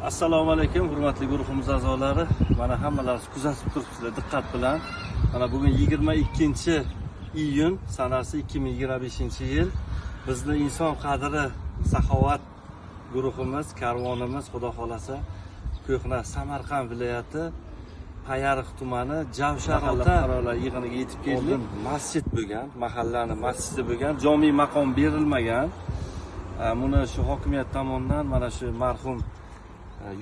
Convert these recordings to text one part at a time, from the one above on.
Assalomu alaykum, hurmatli guruhimiz a'zolari. Mana hammalaringiz kuzatib turibsizlar diqqat bilan. Mana bugun 22-iyun sanasi 2025-yil. Bizni inson qadri saxovat guruhimiz, karvonimiz Xudo xolasa ko'hna Samarqand viloyati Payariq tumani Javshar ota fuqarolar yig'iniga yetib keldik. Masjid bo'lgan, mahallani masjidi bo'lgan, jomiy maqom berilmagan. Buni shu hokimiyat tomonidan mana shu marhum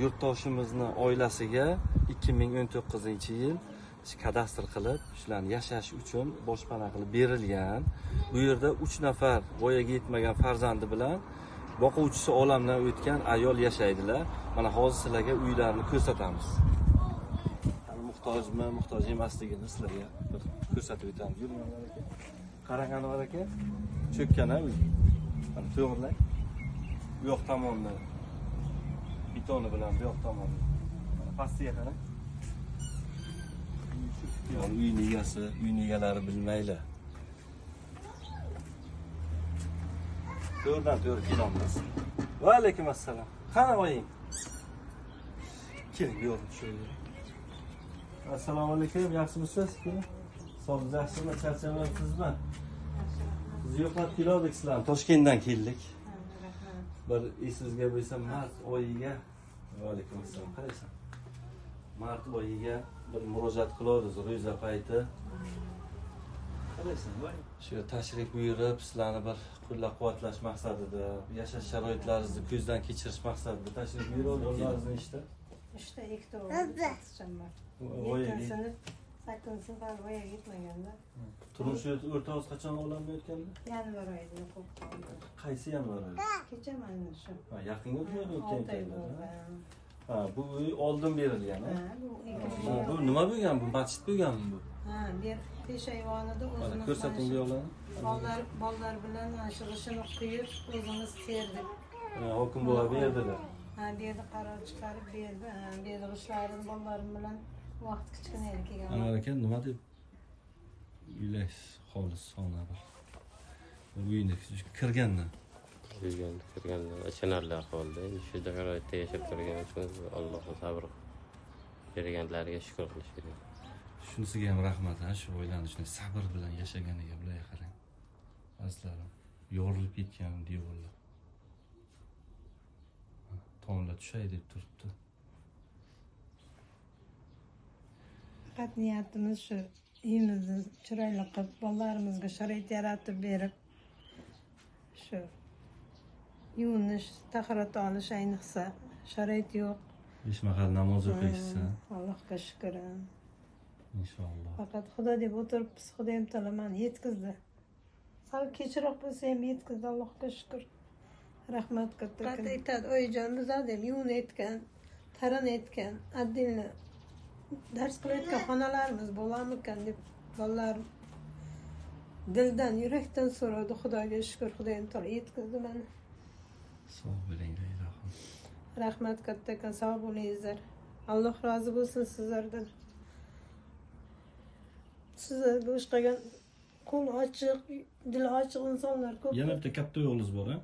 yurtdoshimizni oilasiga 2019-yil kadastr qilib, shularni yashash uchun boshpana qilib berilgan. Bu yerda 3 nafar voyaga yetmagan farzandi bilan boquvchisi olamdan o'tgan ayol yashaydilar. Mana hozir sizlarga uylarni ko'rsatamiz. Muhtojmi, muhtoj emasligini sizlarga bir ko'rsatib o'tamiz. Yuring Anvar aka. Qarang Anvar aka, cho'kkan uy. Mana to'g'rilang. Bu yoq tomonni betoni bilan bu yoq tomonni. Mana pastiga qarang. Uyning egasi, uyning egalari bilmaylar. To'g'ridan to'g'ri kelamiz. Va alaykum assalom. Qani oying? Keling, bu yoqni tushiraylik. Assalomu alaykum, yaxshimisiz? Sog'ligingiz yaxshimi? Charchamayapsizmi? Sizni yo'qlab keldik sizlarni. Toshkentdan keldik. Bir esingizga bo'lsa mart oyiga, va alaykum assalom, qaraysan. Mart oyiga bir murojaat qilamiz ro'za payti. Qaraysan, shu tashrif buyurib, sizlarni bir qo'llab-quvvatlash maqsadida, yashash sharoitlaringizni ko'zdan kechirish maqsadida tashrif buyurib, bolalaringizni ishda. 3ta ikkita o'g'il bor. 7-sinf, 8-sinf hali voyaga yetmaganda. Turmush o'rtog'ingiz qachon olamdan o'tgandi? Yanvar oyida yo'qolib qoldi. Qaysi yanvar oyi? Kecha mana shu. Ha, yaqinga o'tgan ekanlar. Ha, bu uy oldin berilgan, ha? Bu nima bo'lgan? Bu masjid bo'lganmi bu? Ha, bu yer pesha ayvonida o'zimiz ko'rsating bu yoqlarni. Bolalar bilan shu g'ishini quyib, o'zimiz terdik. Hokim buva berdilar. Ha, bu yerda qaror chiqarib berdi. Ha, bu yerda g'ishlarini bolalarim bilan vaqt kichkina edi kelgan. Anvar aka, nima deb uylaysiz xolis sona bir uyni kirgandan? Kirgandan achinarli ahvolda. Endi shu sharoitda yashab turgan uchun Allohga sabr berganlariga shukr qilish kerak. Shunisiga ham rahmat, ha, shu oilani shunday sabr bilan yashaganiga bularga qarang. Azizlarim, yorilib ketgan devorlar. Tomlar tushay deb turibdi. Faqat niyatimiz shu uyimizni chiroyli qilib, bolalarimizga sharoit yaratib berib, shu yuvinish, tahorat olish ayniqsa sharoit yo'q. 5 mahal namoz o'qiysiz. Allohga shukr. Inshaalloh. Faqat Xudo deb o'tiribmiz, Xudoyim taolo meni yetkazdi. Sal kechroq bo'lsa ham yetkazdi, Allohga shukr. Rahmat kattakon. Aytadi, oyijon, bizlar ham yuvinayotgan, taranayotgan, отдельно dars qilayotgan xonalarimiz bo'larmikan deb bolalar dildan, yurakdan so'radi. Xudoga shukr, Xudoyim taolo yetkazdi meni. Sog' bo'linglar, ilohim. Rahmat kattakon, sog' bo'linglar. Alloh rozi bo'lsin sizlardan. Sizlarga o'xshagan qo'l ochiq, dili ochiq insonlar ko'p. Yana bitta katta o'g'lingiz bor, ha?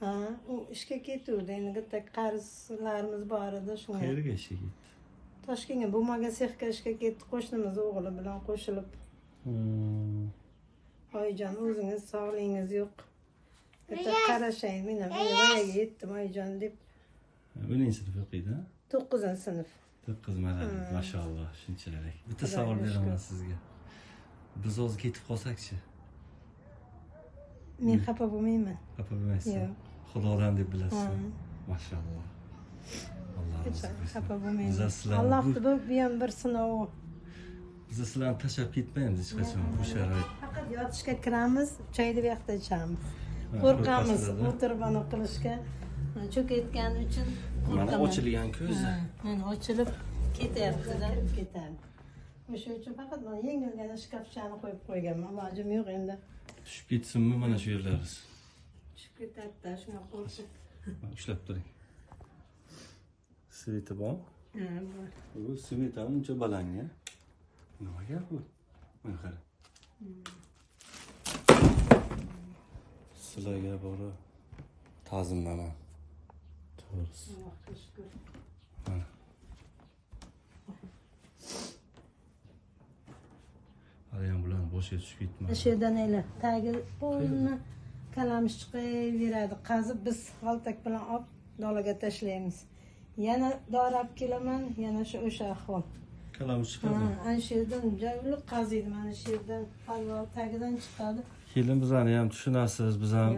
Ha, u ishga ketuvdi. Endi bitta qarzlarimiz bor edi shunga. Qayerga ishga ketdi? Toshkentga bo'lmagan sexga ishga ketdi, qo'shnimiz o'g'li bilan qo'shilib. Oyijon, o'zingiz sog'ligingiz yo'q. Bitta qarashayin, men ham voyaga yetdim oyijon deb. 10-sinf o'qiydi, ha? 9-sinf. 9 mana, mashalloh, shunchalik. Bitta savol beraman sizga. Biz hozir ketib qolsak-chi? Men xafa bo'lmayman. Xafa bo'lmaysiz? Yo'q. Xudodan deb bilasiz. Mashalloh. Alloh rozi bo'lsin. Xafa bo'lmayman. Allohni bu ham bir sinovi. Biz sizlarni tashlab ketmaymiz hech qachon bu sharoit. Faqat yotishga kiramiz, choyni bu yoqda ichamiz. Qo'rqamiz o'tirib ana qilishga. Cho'kayotgani uchun qo'rqaman. Mana ochilgan ko'zi. Mana ochilib ketyapti-da, ketadi. O'sha uchun faqat mana yengilgina shkafchani qo'yib qo'yganman. Ilojim yo'q endi. Tushib ketsinmi mana shu yerlaringiz? Tushib ketadi-da, shunga qo'rqib. Ushlab turing. Sveti bor? Ha, bor. Bu svet ham uncha baland-a. Nima gap bu? Mana qarang. Sizlarga borib ta'zimlaman. To'g'risi. Allohga shukur. Haliyam bularni boshiga tushib ketmadi. Shu yerdan ayla tagi polni kalamish chiqaveradi. Qazib biz g'altak bilan olib dalaga tashlaymiz. Yana dori olib kelaman, yana shu o'sha ahvol. Kalamish chiqadi. Ana shu yerdan javliq qaziydi, mana shu yerdan podval tagidan chiqadi. Kelin bizani ham tushunasiz, biz ham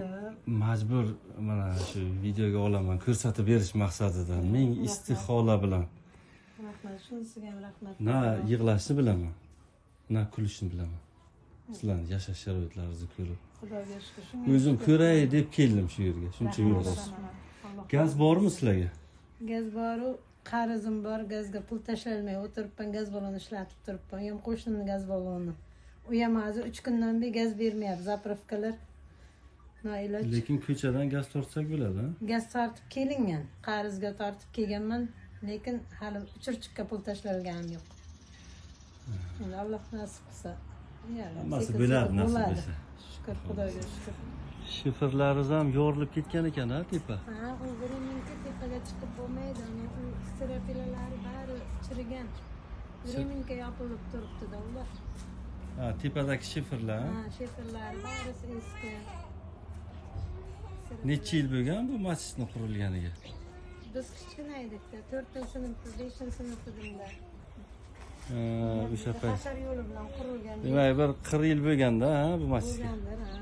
majbur mana shu videoga olaman, ko'rsatib berish maqsadida ming istihola bilan. Rahmat, shunisiga ham rahmat. Na yig'lashni bilaman, na kulishni bilaman. Sizlarning yashash sharoitlaringizni ko'rib. Xudoga shukr. Shunga o'zim ko'ray deb keldim shu yerga, shuncha yo'l bosib. Gaz bormi sizlarga? Gaz boru, qarzim bor, gazga pul tashlalmay o'tiribman, gaz balloni ishlatib turibman. Ham qo'shnimning gaz balloni. U ham hozir 3 kundan beri gaz bermayapti, zapravkalar noiloj. Lekin ko'chadan gaz tortsak bo'ladi, ha? Gaz tortib kelingan, qarzga tortib kelganman, lekin hali uchirchiqqa pul tashlalganim yo'q. Endi Alloh nasib qilsa, hammasi bo'ladi, nasib bo'lsa. Shukr, Xudoga shukr. Shifrlaringiz ham yorilib ketgan ekan, ha, tepa? Ha, u Vremenka tepaga chiqib bo'lmaydi, ana u steropilalari bari chirigan. Vremenka yopilib turibdi-da ular. Ha, tepadagi shifrlar. Ha, shifrlar barisi eski. Necha yil bo'lgan bu masjidning qurilganiga? Biz kichkina edik-da, 4-sinfda, 5-sinfda. Ha, o'sha payt. Hashar yo'li bilan qurilgan. Demak, bir 40 yil bo'lganda, ha, bu masjidga. Bo'lgandir, ha.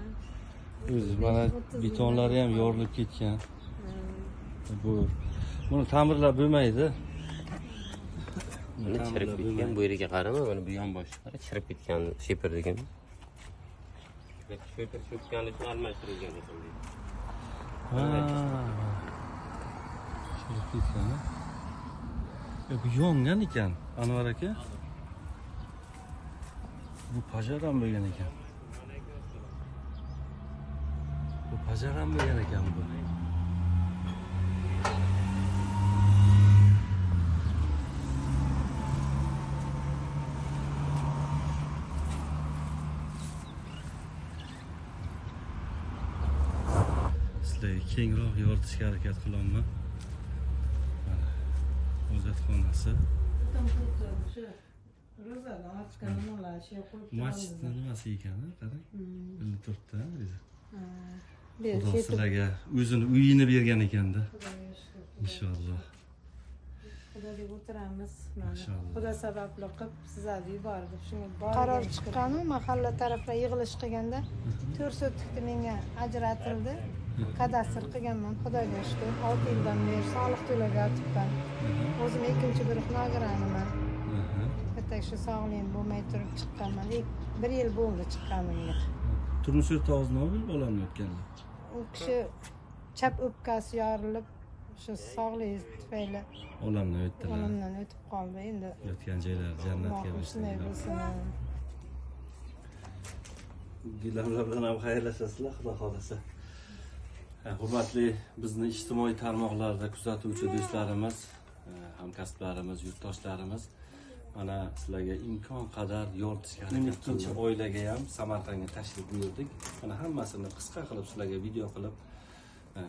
O'zi mana betonlari ham yorilib ketgan. Bu buni ta'mirlab bo'lmaydi. Mana chirib ketgan, bu yerga qarama, mana bu yon boshi qara, chirib ketgan shifr degan. Shifr cho'kkanini almashtirilgan ekan. Ha. Chirib ketgan. Bu yongan ekan, Anvar aka. Bu pajar ham bo'lgan ekan. Bu pajar ham bo'lgan ekan bu. Sizlarga kengroq yoritishga harakat qilaman. Mana hojatxonasi. Masjidni nimasi ekan, qarang. Bilinib turibdi, o'zi. Xudo sizlarga o'zini uyini bergan ekanda. Inshaalloh. Xudo deb o'tiramiz. Xudo sababli qilib sizlarni yubordi. Shunga qaror chiqqanu mahalla taraflar yig'ilish qilganda 4 sotixni menga ajratildi. Kadastr qilganman, Xudoga shukr. 6 yildan beri soliq to'lab yotibman. O'zim ikkinchi guruh nogironiman. Bitta shu sog'lig'im bo'lmay turib chiqqanman. 1 yil bo'ldi chiqqanimga. Turmush o'rtog'ingiz nima bo'lib olamdan o'tganlar? U kishi chap o'pkasi yorilib, shu sog'ligi tufayli olamdan o'tdilar. Olamdan o'tib qoldi endi. Yotgan joylari jannatga bo'lsin. Gilamlar bilan ham xayrlashasizlar, Xudo xolasa. Hurmatli bizni ijtimoiy tarmoqlarda kuzatuvchi do'stlarimiz, hamkasblarimiz, yurtdoshlarimiz, mana sizlarga imkon qadar yoritishga harakat qildik. Oilaga ham Samarqandga tashrif buyurdik. Mana hammasini qisqa qilib sizlarga video qilib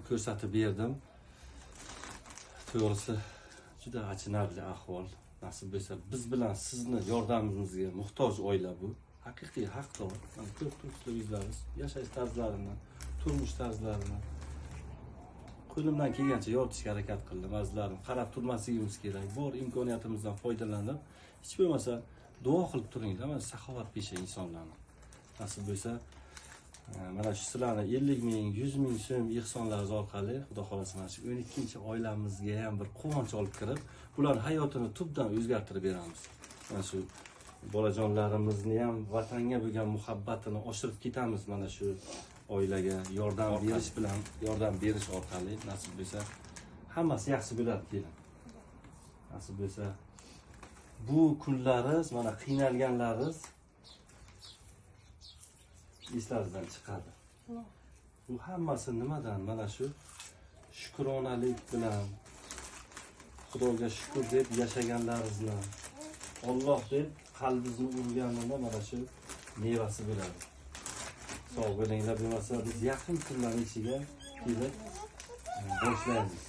ko'rsatib berdim. To'g'risi juda achinarli ahvol. Nasib bo'lsa biz bilan sizni yordamingizga muhtoj oila bu. Haqiqiy haqdor. Mana ko'rib turibsizlar yuzlaringiz, yashash tarzlarini, turmush tarzlarini. Qo'limdan kelgancha yoritishga harakat qildim. Azizlarim, qarab turmasligimiz kerak. Bor imkoniyatimizdan foydalanib, hech bo'lmasa duo qilib turinglar, mana saxovatpesha insonlarni. Nasib bo'lsa, mana shu sizlarni 50 ming, 100 ming so'm ihsonlaringiz orqali Xudo xolasa mana shu 12-oilamizga ham bir quvonch olib kirib, ular hayotini tubdan o'zgartirib beramiz. Mana shu bolajonlarimizni ham vatanga bo'lgan muhabbatini oshirib ketamiz mana shu oilaga yordam berish bilan, yordam berish orqali nasib bo'lsa hammasi yaxshi bo'ladi kelin. Nasib bo'lsa bu kunlaringiz, mana qiynalganlaringiz eslaringizdan chiqadi. Bu hammasi nimadan? Mana shu shukronalik bilan Xudoga shukr deb yashaganlaringizni, Alloh deb qalbingizni urganini mana shu mevasi bo'ladi. Sog' bo'linglar, bo'lmasa biz yaqin kunlar ichiga kelib boshlaymiz.